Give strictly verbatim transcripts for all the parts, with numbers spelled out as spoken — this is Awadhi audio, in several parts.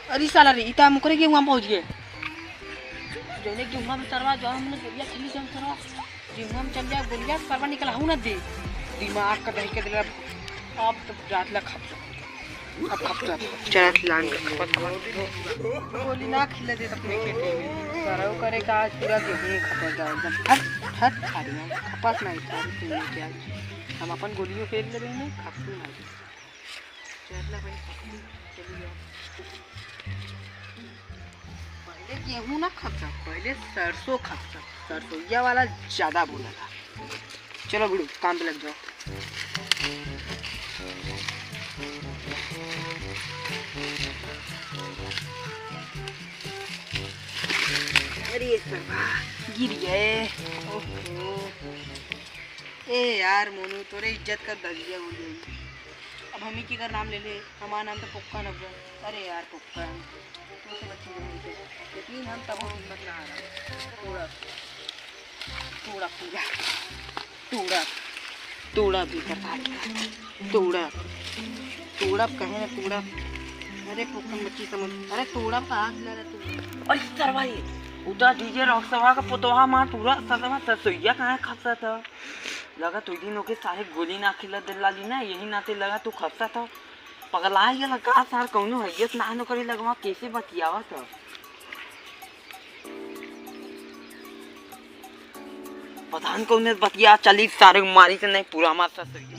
अरे साला रे, इता मुकरे गेहुआ में पहुंच गए। जौने गेहुआ में सरवा, जो हमने गोलिया खेली, जौन सरवा गेहुआ में चल जाए, गोलिया सरवा निकल हूं ना दे। दिमाग का दही के दिला, अब तो जात ला खप जा। अब खप जा। चला लान के खपत खपत। गोली ना खिला दे अपने खेते में। सरव करे का आज पूरा गेहूं खपत जाए एकदम। हट, हट, खा रही है। खपत नहीं, खा रही है, क्या? हम अपन गोलियों खेल ले रहे हैं, खपत नहीं। चल ना भाई, चलिए। पहले गेहूं ना खपता, पहले सरसों खपता। सरसोईया वाला ज्यादा बोला था। चलो गुरु, काम पे लग जाओ। अरे सरवा, गिर गए। ओहो। ए यार मोनू, तोरे इज्जत का दगिया हो गई। अब हम ही की कर नाम ले ले, हमारा नाम तो पुक्का न हुआ। अरे यार पुक्का, तू तो बच्ची नहीं थे, लेकिन हम तब हिम्मत ना आ रहा। तोड़ा, तोड़ा पूरा, तोड़ा, तोड़ा भी बता दिया। तोड़ा, तोड़ा कहे ना तोड़ा। अरे पुक्का बच्ची समझ, अरे तोड़ा कहाँ से ला रहा तू? अरे सरवा, ये उता डीजे रॉक सवा का पुतवा मार पूरा सदमा ससुइया कहाँ खपसा था? लगा तू दिन ओके सारे गोली ना खिला दे लाली ना, यही नाते लगा तू खपसा था। पगला गया का सार, कौनो हैसियत ना नो करे लगवा, कैसे बतियावा था? पता न कौने बतिया चली सारे मारी से नहीं पूरा मार ससुइया।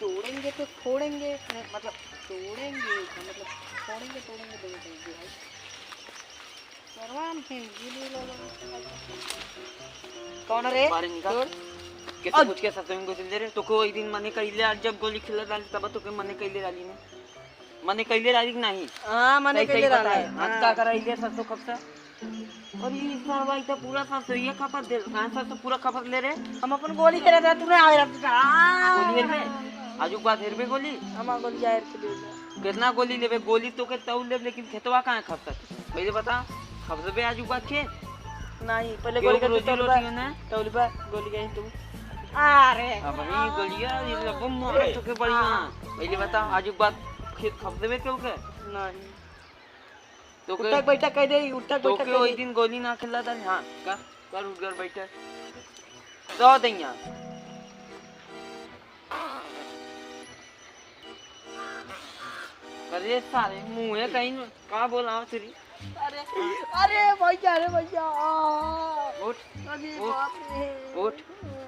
तोड़ेंगे तो फोड़ेंगे, मतलब तोड़ेंगे, मतलब फोड़ेंगे, तोड़ेंगे दोनों टाइप के भाई। सरवा में फिर गिली लो लो। कौन रे? बारे निकाल। तोड़। कैसे अद- पूछ के ससुर में घुस ले रे? तो को एक दिन मने कइले, आज जब गोली खेला डाली तब तो के मने कइले डाली ने। मने कइले डाली कि नहीं? हाँ, मने सही, कइले सही डाला बताए। है। आज हाँ। का कराइले ससुर कब से? अरे ई सरवा ई तो पूरा ससुइया खपत दे, कहाँ ससुर पूरा खपत ले रे? हम अपन गोली खेला था, तूने आवे रात का। गोली खेल में? आजू के बाद हेरबे गोली? हमार गोली जाहिर के दे दे। कितना गोली लेबे? गोली तो के तौल लेब, लेकिन खेतवा कहाँ खपत? पहले बता, खपसबे आजू के बाद के? नहीं, पहले केहू गोली के के रोजी तौलबा, रोटी है ना? तौलबा, गोली गई तू। अरे। अब ई गोलिया, ये लगो मार तो के बढ़िया। पहले बता, आजू के बाद खेत खपसबे केहू के? नहीं। तो के उठक बैठक कह दे, उठक तो बैठक के कह ओई दे। दिन गोली ना खेला था, हाँ, कर, कर उठ कर बैठक। दो दैया। अरे सारे मुँहे कहीं न, का बोला तेरी? अरे, अरे भैया, अरे भैया, आ। उठ, अरे उठ, बाप रे। उठ।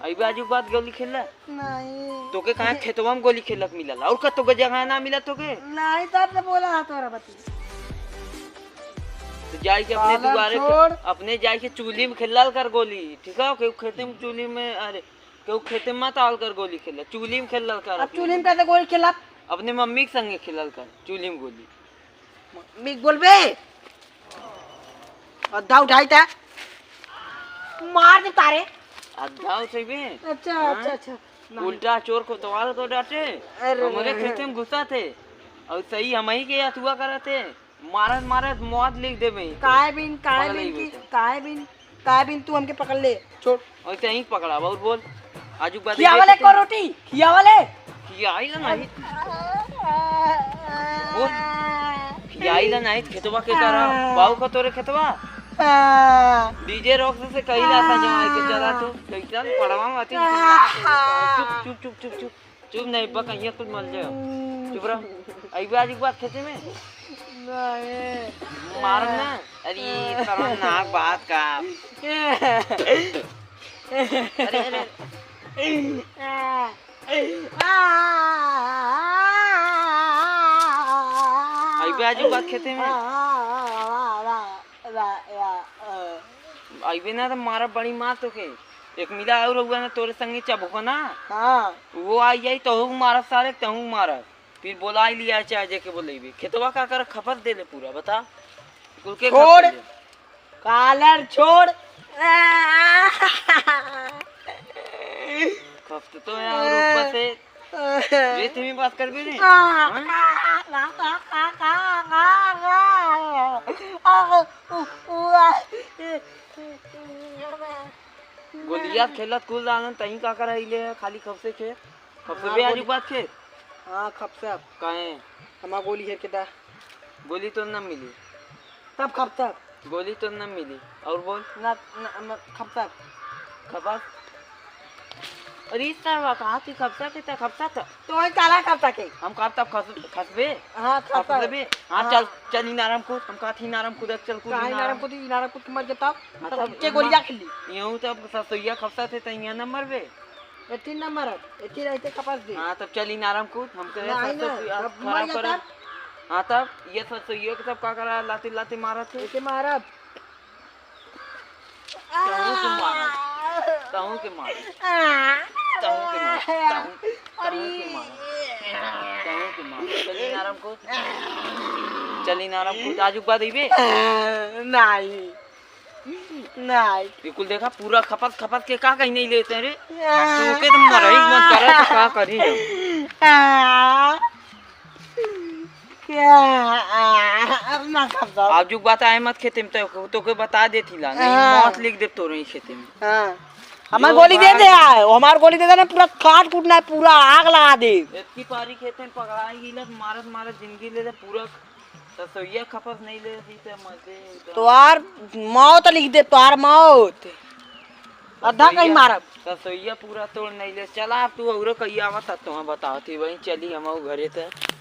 अइबे आजू के बाद गोली खेला? नहीं। तोके कहाँ खेतवा में गोली खेलक मिलल? और का तोके जगह ना मिला तोके? नहीं, तब तो बोला है तोरा बती। तो जाई के अपने पालन दुआरे छोड़। अपने जाई के चूल्ही में खेलल कर गोली, ठीक है? केहू खेते में चूल्ही में, अरे, केहू खेते में मत आल कर गोली खेला, चूल्ही में खेलल कर अब अपने। चूल्ही में कैसे गोली खेला? अपने मम्मी के संगे खेलल कर, चूल्ही में गोली। मम्मी के बोलबे? अद्धा उठाई ता। मार दे तारे। अद्धा उठेबे? अच्छा, हाँ? अच्छा, अच्छा। नहीं। उल्टा चोर कोतवाल को डांटे। अरे हमरे रे। खेते में घुसा थे। और सही हम ही के अथुआ करत थे। मारत मारत मौत लिख देबे। काय बिन, काय पकड़ बिन लेबे की, तो। काय बिन, काय बिन तू हमके पकड़ ले। छोड़। और सही पकड़ा, और बोल। आजू बात खियावा ले को रोटी, खियावा ले। खियाई ला नहीं। बोल। खियाई ला नहीं, खेतवा के करा? बाऊ का तोरे खेतवा? हाँ। डीजे रॉक से कही जाता जमाई के, चला तू। कैसन पड़वा में आती? चुप, चुप, चुप, चुप, चुप। चुप नहीं, बक, यहाँ कुछ मर जाओ। चुप रह। अइबे आज एक बात खेते में? नहीं। मारब ना? अरे, खतरनाक बात का। अरे, अरे। अइबे आज एक बात खेते में? अइबे ना तो मारब बड़ी मार तोके। एक मिला और हुआ ना तोरे संगे चबुका ना। हाँ। वो आई जाई तहू मारब सारे, तहू मारब। फिर बोलाई लिया चाहे जेके बोलेबे। खेतवा का कर खपत देले पूरा, बता। कुल के छोड़। खप ले। Collar छोड़। खपत तो है और ऊपर से ये तुम बात कर भी नहीं। हाँ? गोलिया खेलत कुल दानन तहीं का कर आइले है, खाली खपसे खेल। खपसे हाँ, भी आज गोली। बात खेल। हाँ, खपसा। काहे? हमार गोली है के दा। गोली तो न मिली। तब खपसा। गोली तो न मिली। और बोल। ना, ना, ना, खपसा। खपस। अरे इस तरह कहा कि खपसा के त खपसा त। तो वही काला खपसा के। हम कहा तब खस-, खसबे? हाँ, खपसा। खसबे? हाँ, हाँ। चल, चल इनारम कूद। हम कहा थी इनारम कूद, चल कूद कहाँ इनारम। इनारम कूद, इनारम कूद के मर जाता। हाँ, तब तब के गोलियाँ खेली। यूं तब ससुइया खपसा थे त यहाँ न मरबे। एथी न मरब, एथी रहते खपस दे। हाँ, तब चल इनारम कूद, हम कहे नहीं, सरसों नहीं, की आज तब खराब मर करब। जाता। हाँ, तब ये सरसोइयो के तब का करा, लाती लाती मारत है। एके मारब। तहूँ के मारब, तहूँ के मारब, तहूँ के मारब, तहूँ, तहूँ के मारब, तहूँ के मारब। चल इनारम कूद, चल इनारम कूद, आज उगवा देबे। नहीं। नहीं। ये कुल देखा, पूरा खपत खपत के का कहीं नहीं लेते रे। आ। तू के तुम मरही मन करे तो का करी हम? आ। क्या? आ, अब ना खपत। आज जो बात आए मत खेते में तो, तो के बता देती ला। नहीं, हाँ। मौत लिख दे तोरे ही खेते में। हाँ। हमार जो गोली दे बात दे आए, हमार गोली दे दे ना, पूरा काट कूट ना, पूरा आग लगा दे। इतनी पारी खेते में पकड़ाई गई ना, मारत मारत जिंदगी ले ले पूरा। ससुइया खपस नहीं ले रही थे मजे एकदम। तोहार मौत लिख दे, तोहार मौत। आधा कहीं ससुइया, मारब। ससुइया पूरा तोड़ नहीं ले। चला अब तू औरो कहिया आवत है, तुहाँ बताओ थी वहीं चली हम घरे थे।